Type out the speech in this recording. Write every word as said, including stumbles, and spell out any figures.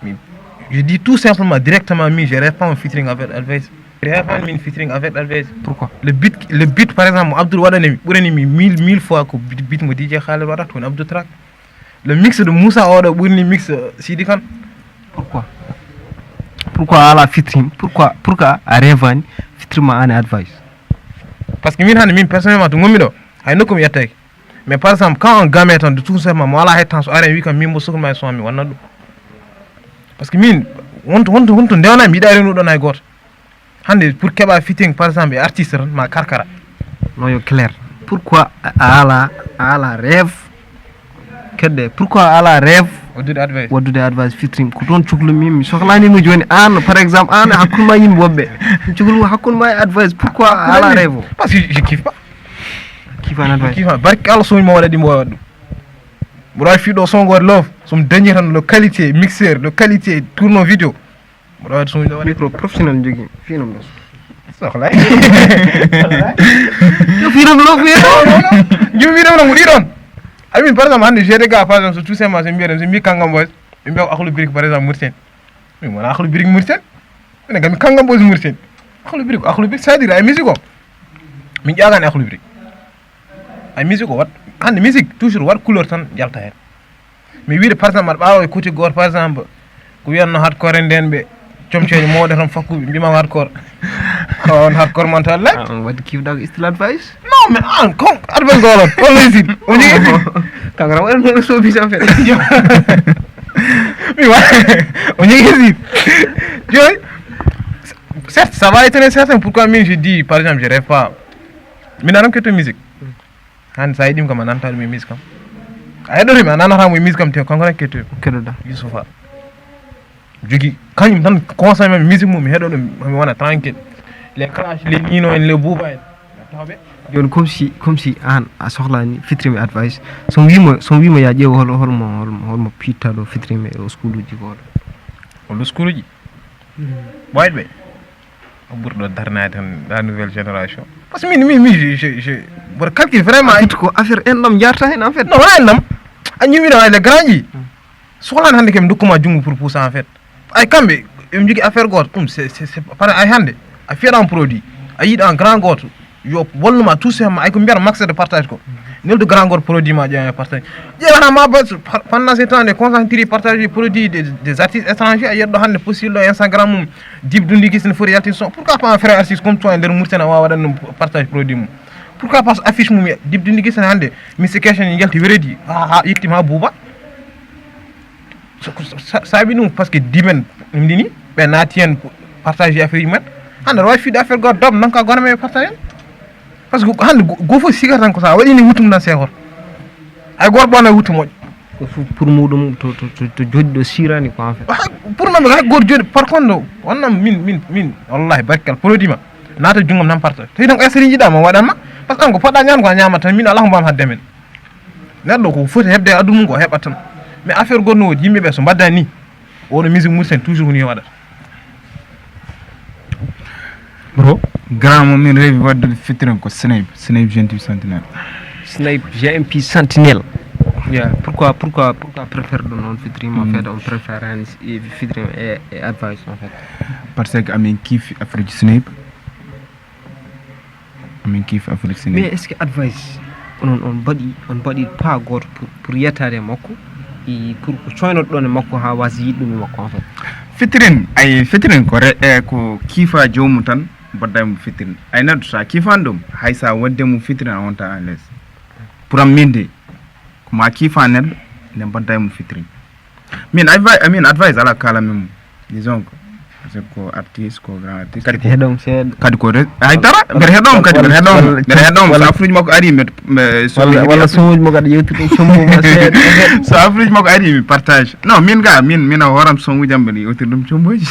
Mi- Je dis tout simplement, directement, mi, je réponds featuring avec Advice. Je réponds min featuring avec Advice. Pourquoi? Le beat, le beat, par exemple, Abdoul waɗani mi, ɓurani mi mille, mille fois ko beat, beat mo D J Khaled waɗata, woni Abdou Track. Le mix de Moussa oɗo ɓurni mix, euh, Sidi Kane. Pourquoi? Pourquoi ala featuring? Pourquoi, pourquoi a rêvani featuring ma an e Advice? Parce que min hannde, min personnellement, to ngonmi ɗo, hay nokku mi yettaki. Mais par exemple, quand on game tan, de tout simplement, mo ala hettan, so ari wi kam, min mo sukma e son, mi wanna ɗum. Parce que min, wonto, wonto, wonto ndewna mi yiɗa rewnuɗon hay gooto. Hannde, pour keɓa featuring, par exemple, e artiste tan, ma karkara. Non, yo clair. Pourquoi a ala, a ala rêve? Kedde, pourquoi a ala rêve? Waddude Advice. Waddude Advice featuring. Ko toon cuklumi, mi sohlani mo jooni. An, par exemple, an, hakkunde ma yimɓe woɓɓe. Mi cuklu hakkunde ma e Advice. Pourquoi a ala rêve o? Parce que je kiffe pas. Kifan Advice. Kifan. Barke Allah, so mi mo waɗa ɗi mo waɗa ɗum. Mboɗo wawi fiɗo son goto love. So mi dañi tan le qualité mixeur, le qualité tourno vidéo. Mboɗo wawi so mi ɗo waɗa. Micro professionnel jogui. Finom ɗo. Sohlay. Yo finom love. Jumi wiɗo no mo ɗiɗon. Amin par exemple hannde G D K par exemple so tout simplement so mbiyaɗen so mbi kangam boys. Ɓe mbiya ko Akhlou Brick par exemple Mauritanie. Min wona Akhlou Brick Mauritanie. Minen kam mi kangam boys Mauritanie. Akhlou Brick, Akhlou Brick, c'est-à-dire ay musique o. Min ƴaagani Akhlou Brick. Ay musique o wat hannde musique toujours wat couleur tan yalta heen. Mi wiide par exemple aɗa ɓaawa e côté gooto par exemple ko wiyanno hardcore en nden ɓe comceeje mawɗe tan fakkuɓe mbima ko hardcore. Ko on hardcore mental lek. Ah, on waɗi kiwɗa ko style Advice? Non, mais an kon Advice golon on leysin o jogui. Kanko tan waɗan hono sobi sa fait. Mi wa o jogui hésite. Joy. Certes, ça va être certain pourquoi min je dis par exemple je rêve pas. Min aran ketto musique. Hannde so a yiɗi mi kam a nanata ɗum e musique am. A heɗoto mi a nanata mo e musique am te kanko tan kettoymi. Keɗoɗa. Youssoufa. Jogui kañum tan conseil men musique mum mi heɗo ɗum mi wona tranquille. Les clash les nino en les bouba en. Tawɓe. Joni comme si comme si an a sohlani featuring Advice, so wimo so wimo ya ƴeew hol holmo holmo holmo pittaɗo featuring e o school uji ko oɗo. Hol school uji? Ɓoyɗo ɓe. O ɓurɗo darnaade tan la nouvelle génération. Parce que min min min je je je mboɗo calcule vraiment. Tout ko affaire en ɗam jarta hen en fait. Non wona en ɗam. A ñiwiɗo ay le grand ji. Sohlani hannde kam dokkuma junngo pour pousse en fait. Ay kamɓe ɓe jogui affaire goto ɗum c'est c'est c'est par ay hannde a fiyaɗan produit a yiiɗan grand goto. Yo walluma tout simplement ay ko mbiyata max de partage ko. Neldu grand goto produit ma ƴeewa partage. Ƴeewana ma ba pendant ce temps nde concentré partage produit des des artistes étrangers a yiyat ɗo hannde possible ɗo Instagram mum. Dip dundi gis ne foti yaltin son pourquoi pas un frère artiste comme toi e nder Mauritanie a wawa waɗan ɗum partage produit mum? Pourquoi pas affiche mum dip dundi gis ne hannde Mister Keshen yalti weredi ha ha yettima ha buuba. Saabi ɗum parce que dimen ɗum ndini ɓe naati hen partage affaire mumen. Hannde aɗa wawi fiɗde affaire goto dom nanka gona men partage hen. Parce que hannde goo fof siga tan ko sa waɗini wutum tan seekor. Hay goto ɓona wutu moƴƴo. Ko fof pour muɗum to to to jooɗi ɗo sirani ko en fait. Pour mami hay goto jooɗi par contre wonnam min min min wallahi barkal produit ma naata junggam tan partage tawi tan ko esri jiɗama waɗanma. Parce que an ko poɗɗa ñamde ko a ñamata tan min ala ko mbawmi hadde men. Neɗɗo ko foti heɓde e aduna mum ko heɓat tan. Mais affaire goɗɗo no woodi yimɓe ɓe so mbaddani ni oɗo musique mursen toujours ko ni waɗata. Bro, grand mo min reewi waddude featuring ko Snape, Snape G M P Sentinel. Snape G M P Sentinel. Yeah, pourquoi pourquoi pourquoi préfère ɗum noon featuring en fait on préfère hen featuring e e Advice en fait? Parce que amin kiifi affaire ji Snape. Min kiif Afrique Sini. Mais est ce que Advice onon on mbaɗi on mbaɗi pas goto pour pour yettade e makko e pour ko coynoɗo ɗon e makko ha wasa yiɗ ɗum e makko en fait? Fitirin ay fitirin ko re e ko kiifa jomum tan mbadda mo fitirin ay neɗɗo sa kiifani ɗum hay sa wadde mo fitirin a wonta en les pour am min de ko ma kiifa neɗɗo nde mbadda mo fitirin. Min advi min advice ala kala min disons que c'est ko artiste ko grand artiste kadi ko heɗom seeɗa kadi ko re- hay dara mbeɗa heɗom kadi mbeɗa heɗom mbeɗa heɗom so afruji makko ari mbeɗa walla walla somuji makko aɗa yewtita e combo ma seeɗa so afruji makko ari mi partage non min ga min min a horam somuji am mbeɗa yewtira ɗum comboji